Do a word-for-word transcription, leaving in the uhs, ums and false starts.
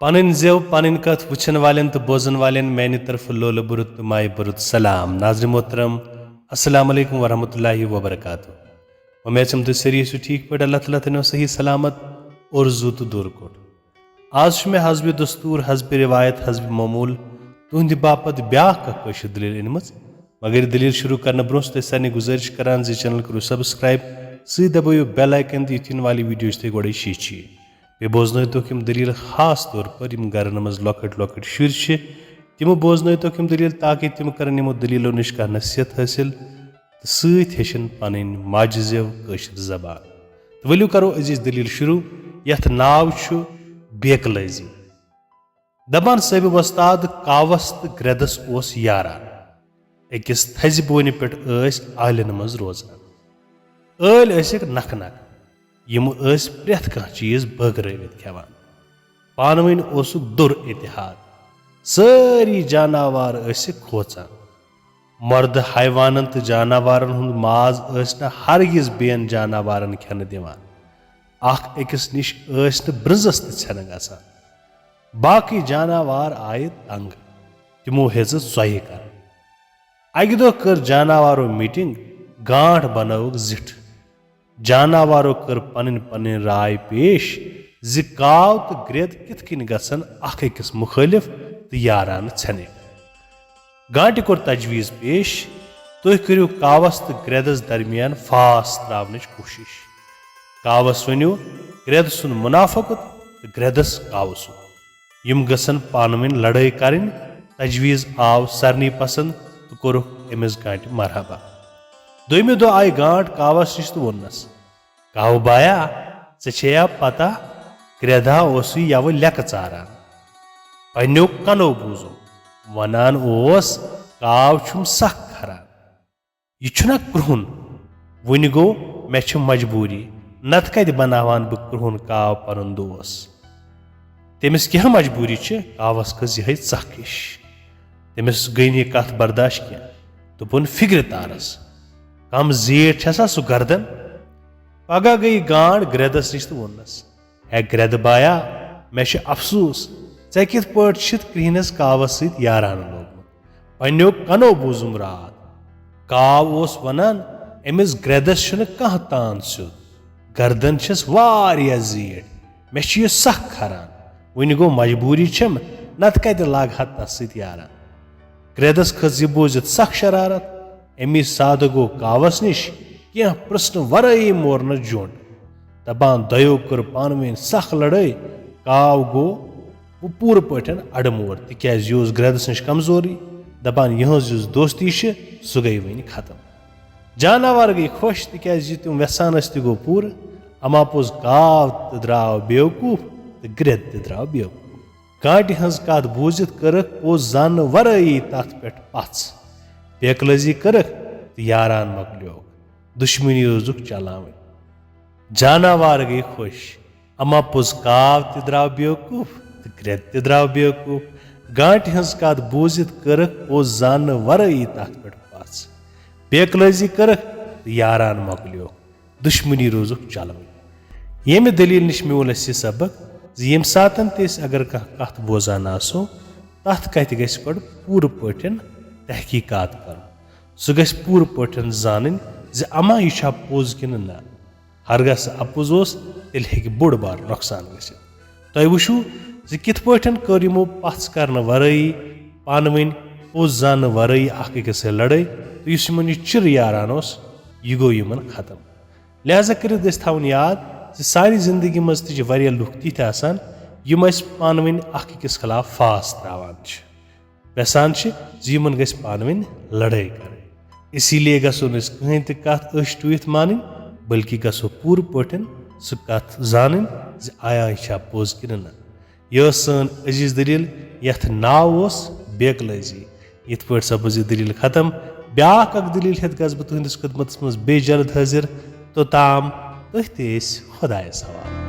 پنٕنۍ زٮ۪و، پنٕنۍ کتھ وٕچھن والٮ۪ن تہٕ بوزن والٮ۪ن میانہِ طرفہٕ لولہٕ بُرُت تہٕ مایہِ بُرُت سلام۔ ناظرین محترم، السلام علیکم ورحمۃ اللہ وبرکاتہ۔ وۄمید چھم تُہۍ سٲری ٲسِو ٹھیٖک پٲٹھۍ، اللہ تعالیٰ تھٲینو صحیح سلامت اور زُو تہٕ دوٗر کوٚٹ۔ آز چھُ مےٚ حسبِ دستور، حسبِ رِوایت، حسبِ معموٗل تُہنٛدِ باپتھ بیٛاکھ اکھ کٲشِر دٔلیٖل أنمٕژ۔ مگر یہِ دٔلیٖل شروع کرنہٕ برٛونٛہہ چھُس تۄہہِ سارنٕے گُزٲرِش کران زِ channel کٔرِو subscribe، سۭتۍ دبٲیِو bell icon تہٕ یِتھ یِنہٕ والہِ video چھِ تۄہہِ گۄڈَے شیٚچھِ۔ بیٚیہِ بوزنٲوتوکھ یِم دٔلیٖل خاص طور پر یِم گرن منٛز لۄکٕٹۍ لۄکٕٹۍ شُرۍ چھِ، تِمو بوزنٲوتوکھ یِم دٔلیٖل تاکہِ تِم کرن یِمو دٔلیٖلو نِش کانٛہہ نصیحت حٲصِل تہٕ سۭتۍ ہیٚچھن پنٕنۍ ماجہِ زٮ۪و کٲشِر زبان۔ تہٕ ؤلِو کرو أزِچ دٔلیٖل شروع، یَتھ ناو چھُ بیکلٲزی۔ دپان صٲحبِ وۄستاد، کاوس تہٕ گرٛٮ۪دس اوس یاران۔ أکِس تھزِ بونہِ پٮ۪ٹھ ٲسۍ عٲلٮ۪ن منٛز روزان۔ عٲلۍ ٲسِکھ نکھٕ نکھٕ، یِم ٲسۍ پرٛٮ۪تھ کانٛہہ چیٖز بٲگرٲوِتھ کھٮ۪وان۔ پانہٕ ؤنۍ اوسُکھ دوٚر اتحاد۔ سٲری جاناوار ٲسِکھ کھوژان۔ مردٕ حیوانن تہٕ جاناوارن ہُنٛد ماز ٲسۍ نہٕ ہرگز بیٚین جاناوارن کھٮ۪نہٕ دِوان۔ اکھ أکِس نِش ٲسۍ نہٕ برٛنٛزس تہِ ژھٮ۪نہٕ گژھان۔ باقٕے جاناوار آیہِ تنگ، تِمو ہیٚژٕ ژۄیہِ کرٕنۍ۔ اکہِ دۄہ کٔر جاناوارو میٹنگ، گانٹھ بنٲوٕکھ زِٹھ۔ جاناوارو کٔر پنٕنۍ پنٕنۍ راے پیش زِ کاو تہٕ گرٛٮ۪د کِتھ کٔنۍ گژھن اکھ أکِس مُخٲلف تہٕ یارانہٕ ژھٮ۪نٕنۍ۔ گانٹہِ کوٚر تجویز پیش، تُہۍ کٔرِو کاوس تہٕ گرٛٮ۪دس درمیان فاس تراونٕچ کوٗشش۔ کاوس ؤنِو گرٛٮ۪دٕ سُنٛد منافقت تہٕ گرٛٮ۪دس کاوٕ سُنٛد۔ یِم گژھن پانہٕ ؤنۍ لڑٲے کرٕنۍ۔ تجویز آو سارنٕے پسند تہٕ کوٚرُکھ أمِس گانٹہِ مرحبا۔ دوٚیمہِ دۄہ آیہِ گانٹ کاوس نِش تہٕ ووٚننس، کاوٕ بایا، ژےٚ چھے یا پتہ، گرٛٮ۪دھا اوسُے یوٕ لیٚکہٕ ژاران۔ پننیو کنو بوٗزُم، ونان اوس، کاو چھُم سخ کھران۔ یہِ چھُنا کرٛہُن؟ وُنہِ گوٚو مےٚ چھِ مجبوٗری، نتہٕ کتہِ بناوان بہٕ کرٛہُن کاو پنُن دوس؟ تٔمِس کیٛاہ مجبوٗری چھِ؟ کاوس کھٔژ یِہے ژکھ ہِش۔ تٔمِس گٔے نہٕ یہِ کتھ برداش کینٛہہ۔ دوٚپُن، فِکرِ تارس، کم زیٖٹھ چھےٚ سا سُہ گردن؟ پگاہ گٔیہِ گانڈ گرٛٮ۪دس نِش تہٕ ووٚننس، ہے گرٛٮ۪دٕ بایا، مےٚ چھُ افسوٗس، ژےٚ کِتھ پٲٹھۍ چھِتھ کرٛہنِس کاوس سۭتۍ یارانہٕ لوگمُت؟ پننیو کنو بوٗزُم راتھ۔ کاو اوس ونان، أمِس گرٛٮ۪دس چھُنہٕ کانٛہہ تان سیوٚد۔ گردن چھس واریاہ زیٖٹھ۔ مےٚ چھُ یہِ سخ کھران۔ وُنہِ گوٚو مجبوٗری چھم، نتہٕ کتہِ لاگہٕ ہا تس سۭتۍ یاران۔ گرٛٮ۪دس کھٔژ یہِ بوٗزِتھ سخ شرارت۔ امی ساتہٕ گوٚو کاوس نِش کینٛہہ پرژھنہٕ ورٲیی مورنس جوٚنڈ۔ دپان دۄیو کٔر پانہٕ ؤنۍ سخ لڑٲے۔ کاو گوٚو وۄنۍ پوٗرٕ پٲٹھۍ اڑٕ مور، تِکیازِ یہِ اوس گرٛٮ۪دس نِش کمزورٕے۔ دپان یِہٕنٛز یُس دوستی چھِ، سُہ گٔیہِ وۄنۍ ختم۔ جاناوار گٔیہِ خۄش، تِکیازِ یہِ تِم وٮ۪ژھان ٲسۍ، تہِ گوٚو پوٗرٕ۔ اما پوٚز، کاو تہِ درٛاو بیوقوٗف تہٕ گرٛٮ۪د تہِ درٛاو بیوقوٗف۔ گانٹہِ ہٕنٛز کتھ بوٗزِتھ کٔرٕکھ پوٚز زاننہٕ ورٲیی تتھ پٮ۪ٹھ پژھ۔ بیکلٲزی کٔرٕکھ تہٕ یاران مۄکلیوکھ۔ دُشمنی روٗزٕکھ چلاوٕنۍ۔ جاناوار گٔیہِ خۄش۔ اما پوٚز، کاو تہِ درٛاو بیوقوٗف تہٕ گرٛٮ۪د تہِ درٛاو بیوقوٗف۔ گانٹہِ ہٕنٛز کتھ بوٗزِتھ کٔرٕکھ پوٚز زاننہٕ ورٲیی تتھ پٮ۪ٹھ پژھ۔ بیکلٲزی کٔرٕکھ تہٕ یاران مۄکلیوکھ۔ دُشمنی روٗزٕکھ چلوٕنۍ۔ ییٚمہِ دٔلیٖل نِش میوٗل اَسہِ یہِ سبق زِ ییٚمہِ ساتَن تہِ أسۍ اگر کانٛہہ کَتھ بوزان آسو، تَتھ کَتھِ گژھِ گۄڈٕ پوٗرٕ پٲٹھۍ تحقیٖقات کَرُن۔ سُہ گژھِ پوٗرٕ پٲٹھۍ زانٕنۍ زِ اما یہِ چھا پوٚز کِنہٕ نہ۔ ہرگاہ سُہ اَپُز اوس، تیٚلہِ ہیٚکہِ بوٚڑ بار نۄقصان گٔژھِتھ۔ تۄہہِ وٕچھِو زِ کِتھ پٲٹھۍ کٔر یِمو پَژھ کرنہٕ ورٲیی، پانہٕ ؤنۍ پوٚز زاننہٕ ورٲیی اکھ أکِس سۭتۍ لڑٲے، تہٕ یُس یِمن یہِ چِر یاران اوس، یہِ گوٚو یِمن ختم۔ لہذا کٔرِتھ گژھِ تھاوُن یاد زِ سانہِ زندگی منٛز تہِ چھِ واریاہ لُکھ تِتھۍ آسان، یِم اَسہِ پانہٕ ؤنۍ اکھ أکِس خلاف فاس تراوان چھِ، یژھان چھِ زِ یِمن گژھِ پانہٕ ؤنۍ لڑٲے کرٕنۍ۔ اسی لیے گژھو نہٕ أسۍ کٕہٕنۍ تہِ کتھ أچھ ٹُوِتھ مانٕنۍ، بلکہِ گژھو پوٗرٕ پٲٹھۍ سُہ کتھ زانٕنۍ زِ آیا یہِ چھا پوٚز کِنہٕ نہ۔ یہِ ٲس سٲنۍ عزیز دٔلیٖل، یَتھ ناو اوس بیکلٲزی۔ یِتھ پٲٹھۍ سپٕز یہِ دٔلیٖل ختم۔ بیٛاکھ اکھ دٔلیٖل ہٮ۪تھ گژھٕ بہٕ تُہنٛدِس خدمتس منٛز بیٚیہِ جلد حٲضِر۔ توٚتام تُہۍ تہِ ٲسۍ خۄدایس حوالہٕ۔